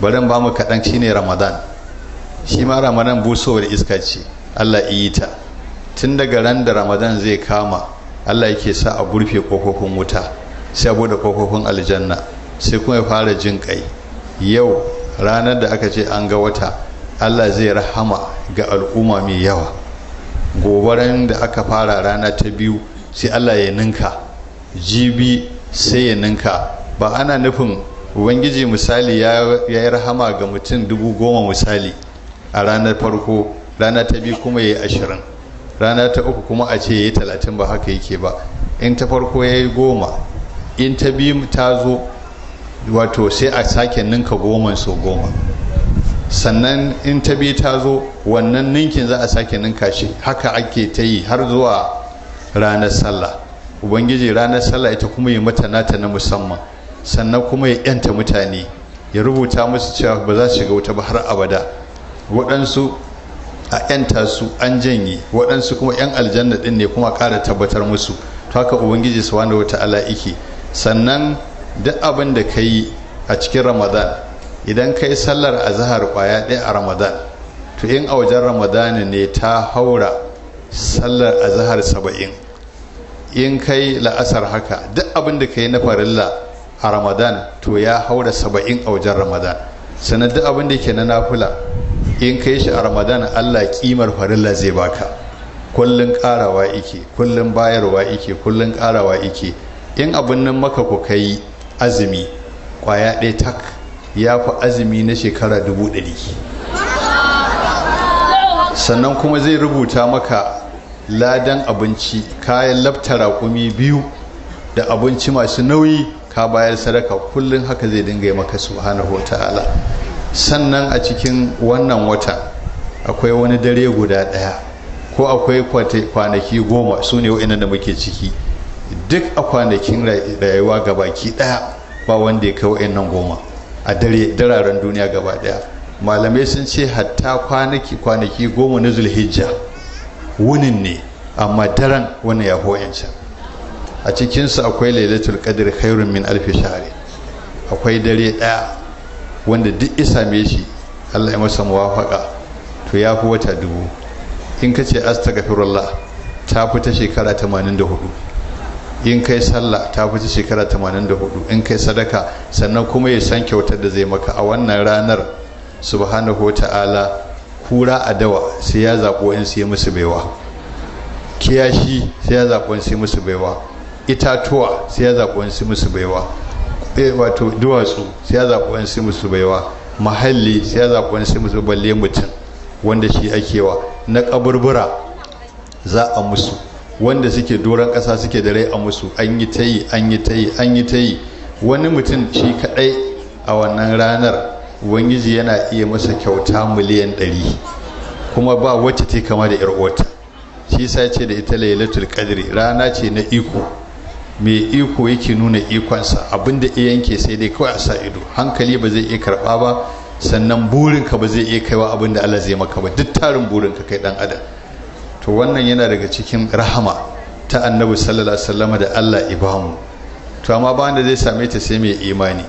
Bari ba mu kaɗan, shine Ramadan. Shi ma Ramadan busowar iska ce Allah yi ta. Tun daga ran da Ramadan zai kama, Allah yake sa a burfe kofofin wuta, sai a bude kofofin aljanna, sai kuma ya fara jin kai. Yau ranar da aka ce an ga wata, Allah zai rahama ga al'umma mai yawa. Gobaran da aka fara rana ta biyu, sai Allah ya ninka, jibi sai ya ninka. Ba ana nufin Ubangiji misali ya yi rahama ga mutum 10,000 misali a ranar farko, rana ta biyu kuma ya yi 20, rana ta uku kuma a ce ya yi 30, ba haka yake ba. In ta farko ya yi 10, in ta biyu ta zo, wato sai a sake ninka 10 so 10. Sannan in ta biyu ta zo, wannan ninkin za a sake ninka shi. Haka ake ta yi har zuwa ranar sallah. Ubangiji ranar sallah ita kuma yi mata nata na musamman, sannan kuma ya yanta mutane, ya rubuta musu cewa ba za su shiga wuta ba har abada. Waɗansu a yanta su an janye, waɗansu kuma yan aljanna ɗin ne kuma ƙara tabbatar musu. To haka Ubangiji subhanahu wata'ala yake. Sannan duk abin da ka yi a cikin Ramadan, idan ka yi sallar azahar kwaya ɗaya a Ramadan, to in a wajen Ramadan ne ta haura sallar azahar 70. In kai la'asar haka, duk abin da ka yi na farilla a Ramadan, to ya haura 70 a wajen Ramadan. Sannan duk abin da ke na nafula, in kai shi a Ramadan, Allah kimar farilla zai baka. Kullun karawa ike, kullun bayarwa ike, kullun karawa ike. In abin nan maka ku kai azumi kwaya ɗaya tak, ya fi azumi na shekara 100,000. Sannan kuma zai rubuta maka ladan abinci, kayan lafta raƙumi biyu da abinci masu nauyi ka bayar sadaka. Kullum haka zai dinga yi maka subhanahu wa ta'ala. Sannan a cikin wannan wata akwai wani dare guda ɗaya, ko akwai kwanaki 10, su ne wa'innan da muke ciki. Duk a kwanakin rayuwa gabaki ɗaya, ba wanda ya kai wa'innan 10 a dare dararen duniya gaba ɗaya. Malamai sun ce hatta kwanaki 10 na Zulhijja wunin ne, amma daren wannan ya fi wa'incan. A cikinsu akwai Lailatul Qadr khairun min alfi shahri. Akwai dare ɗaya wanda duk isa me shi Allah ya masa muwafaka, to ya fi wata 1000. In ka ce astaghfirullah, ta fi ta shekara 84. In kai sallah, ta fi ta shekara 84. In kai sadaka, sannan kuma ya san kyautar da zai maka a wannan ranar subhanahu wa ta'ala. Kura a dawa sai ya zaɓo in sai musu baiwa, kiyashi sai ya zaɓo in sai musu baiwa, itatuwa sai ya zaɓo in sai musu baiwa, wato duwatsu sai ya zaɓo in sai musu baiwa, mahalli sai ya zaɓo in sai musu, balle mutum wanda shi akewa. Na kaburbura za a musu, wanda suke doron ƙasa suke da rai a musu. An yi ta yi, an yi ta yi, an yi ta yi. Wani mutum shi kaɗai a wannan ranar, Ubangiji yana iya masa kyauta 100,000,000, kuma ba wacce ta kama da yar uwarta. Shi sa ce da ita Lailatul Qadri rana ce na iko. Mai iko yake nuna ikonsa, abinda iya yanke sai dai kawai a sa ido, hankali ba zai iya karba ba, sannan burinka ba zai iya kaiwa abinda Allah zai maka ba, duk tarin burinka kai dan adam. To wannan yana daga cikin rahama ta Annabi sallallahu alaihi wasallam da Allah ibamu. To amma ba wanda zai same ta sai mai imani.